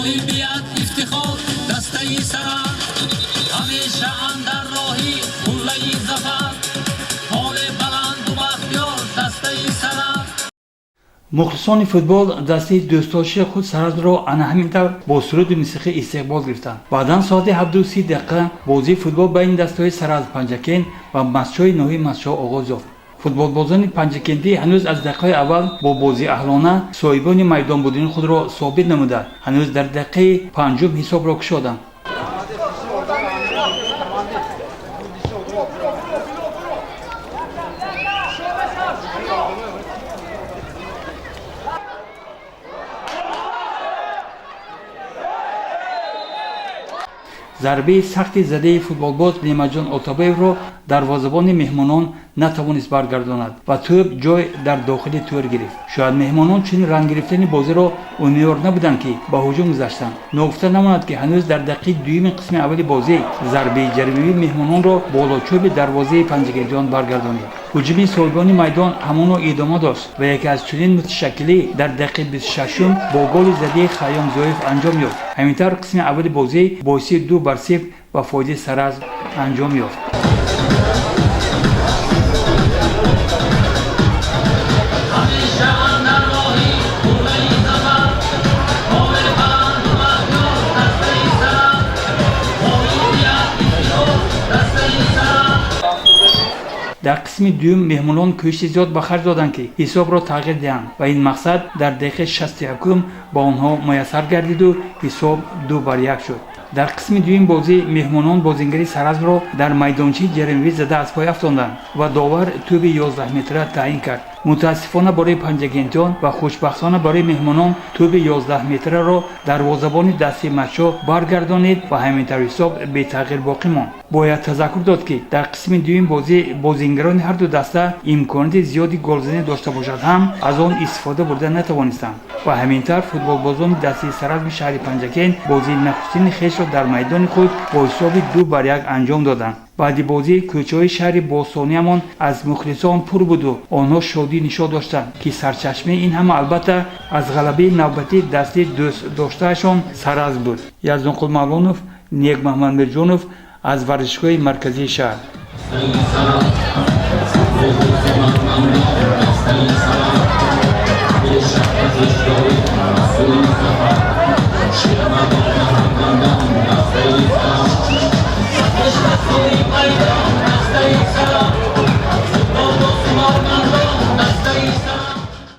Ғолибият, ифтихор дастаи Саразм, ҳамеша андар роҳи қуллаи зафар, ҳоле баланду бахтиёр дастаи Саразм. Мухлисони футбол дастаи дӯстдоштаи худ Саразмро ана ҳамин тавр бо суруду мусиқӣ истиқбол гирифтанд. Баъдан соати 7:30 бозии футбол байни дастаҳои Саразм Панҷакент ва Мастчои ноҳияи Мастчо оғоз ёфт. Футболбозони панҷакентӣ ҳанӯз аз дақиқаи аввал бо бозии аҳлона соҳибони майдон будани худро собит намуда, ҳанӯз дар дақиқаи панҷум ҳисобро кушоданд. Зарбаи сахти задаи футболбоз Неъматҷон Отабоевро дарвозабони меҳмонон натавонист баргардонад ва тӯб ҷой дар дохили тӯр гирифт. Шояд меҳмонон чунин ранг гирифтани бозиро умедвор набуданд, ки ба ҳуҷум гузаштанд. Ногуфта намонад, ки ҳанӯз дар дақиқаи дуюми қисми аввали бозӣ зарбаи ҷаримавии меҳмононро болочӯби дарвозаи панҷакентиён баргардонид. Ҳуҷуми соҳибони майдон ҳамоно идома дошт ва яке аз чунин муташаккилӣ дар дақиқаи 26-ум бо голи задаи Хайём Зиёев анҷом ёфт. Ҳамин тавр қисми аввали бозӣ бо ҳисоби 2-0 ба фоидаи Саразм анҷом ёфт. Ҳамеша андар роҳи қуллаи зафар, ҳоле баланду бахтиёр дастаи Саразм, ғолибият, ифтихор дастаи Саразм. Дар қисми дуюм меҳмонон кӯшиши зиёд ба харҷ доданд, ки ҳисобро тағйир диҳанд, ва ин мақсад дар дақиқаи 61-ум ба онҳо муяссар гардиду ҳисоб 2-1 шуд. Дар қисми дуюми бозӣ меҳмонон бозингари Саразмро дар майдончаи ҷаримавӣ зада аз пой афтонданд ва довар тӯби 11 метра таъин кард. Мутаассифона барои панҷакентиён ва хушбахтона барои меҳмонон тӯби 11 метраро дарвозабони дастаи Мастчо баргардонид ва ҳамин тавр ҳисоб бетағйир боқӣ монд. Бояд тазаккур дод, ки дар қисми дуюми бозӣ бозингарони ҳарду даста имконияти зиёди голзанӣ дошта бошад ҳам, аз он истифода бурда натавонистанд ва ҳамин тавр футболбозони дастаи Саразми шаҳри Панҷакент бозии нахустини хешро дар майдони худ бо ҳисоби 2-1 анҷом доданд. Баъди бозӣ кӯчаҳои шаҳри бостониямон аз мухлисон пур буду онҳо шодӣ нишон доштанд, ки сарчашмаи ин ҳама албатта аз ғалабаи навбатии дастаи дӯстдоштаашон Саразм буд. Яздонқул Мавлонов, Нек Маҳмадмирҷонов аз варзишгоҳи марказии шаҳр. Саразм.